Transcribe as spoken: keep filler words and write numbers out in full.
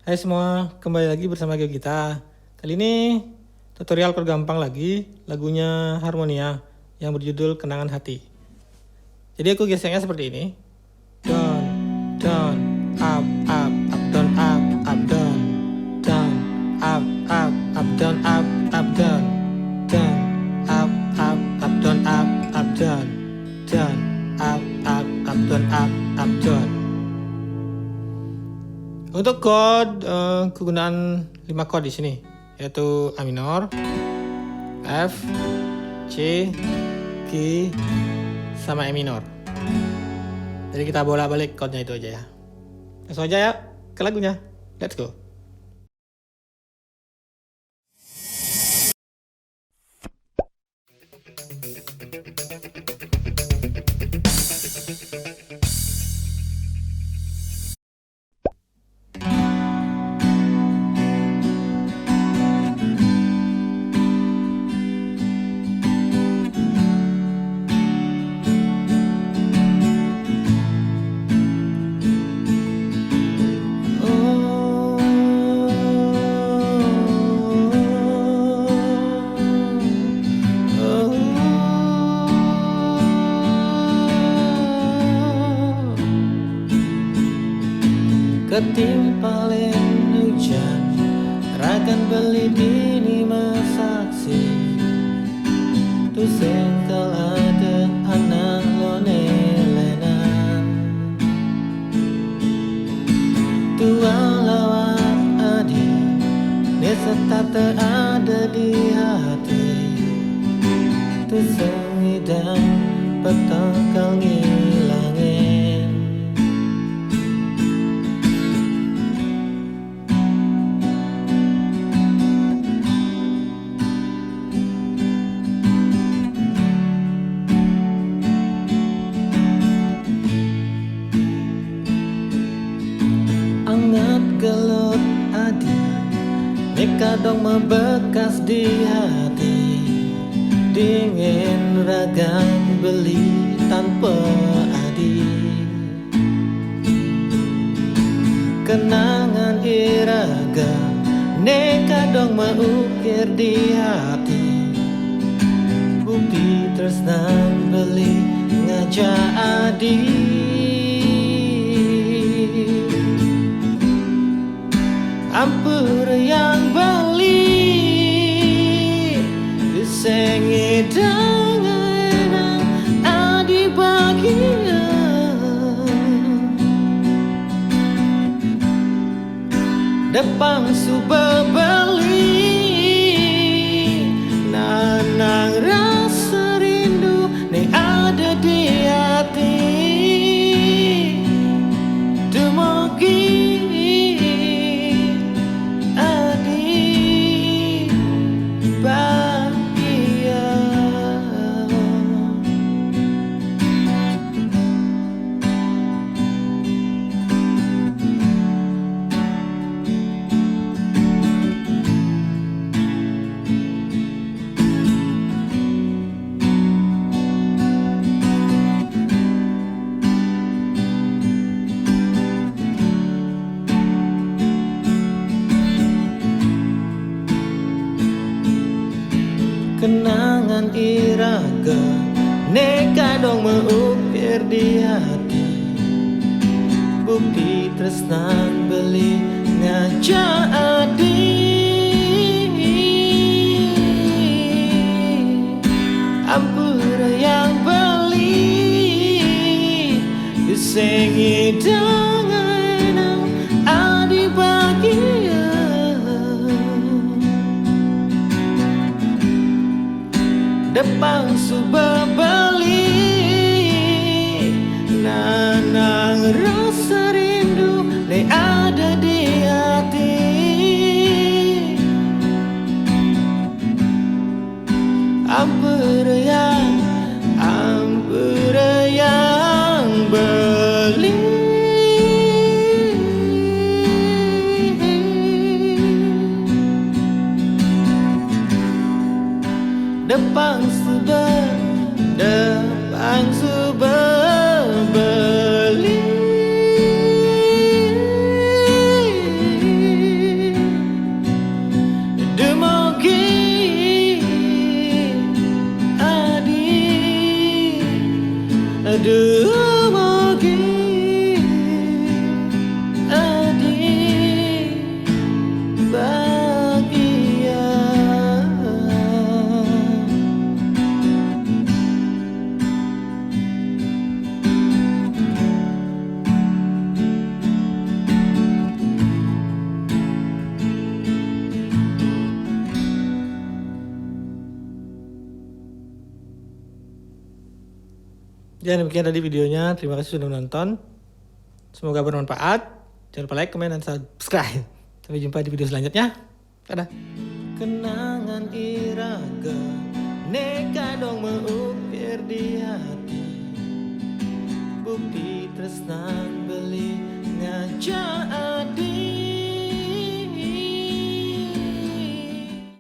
Hai semua, kembali lagi bersama Gio Gita. Kali ini tutorial chord gampang lagi, lagunya Harmonia yang berjudul Kenangan Hati. Jadi aku geseknya seperti ini. Down, down, up, up, up, down, up, up, down. Down, up, up, up, down, up, up, down. Down, up, up, up, down, up, up, down. Down, up, up, up, down, up, up, down. Untuk chord, eh, kegunaan lima chord di sini, yaitu A minor, F, C, G, sama E minor. Jadi kita bolak-balik chordnya itu aja ya. Langsung aja ya ke lagunya. Let's go. Ketimpalen hujan, ragan beli dini masaksi. Tusén kal ada anak lo nélénan. Tua lawat adi, né setata ada di hati. Tusén ngidang petang kal ngilangin. Angat gelut adi, né kadong membekas di hati. Dingin ragan beli tanpa adi. Kenangan iraga né kadong meukir di hati. Bukti tresnan beli ngajak adi. Ampura yang beli, sengit dengan adi bahagia. Depang suba beli, nanang rasa rindu né ada di hati. Dumugi adi bahagia. Kenangan iraga né kadong meukir di hati. Bukti tresnan beli ngajak adi. Ampura yang beli, sengit dengan adi bahagia. Depang suba beli, nanang rasa rindu né ada di hati. Ampura yang, ampura yang beli. Depang suba, depang suba beli. Dan demikian tadi videonya. Terima kasih sudah menonton. Semoga bermanfaat. Jangan lupa like, comment, dan subscribe. Sampai jumpa di video selanjutnya. Dadah. Kenangan iraga ne kadang meukir di hati. Bukti tresnan beli ngajak adi.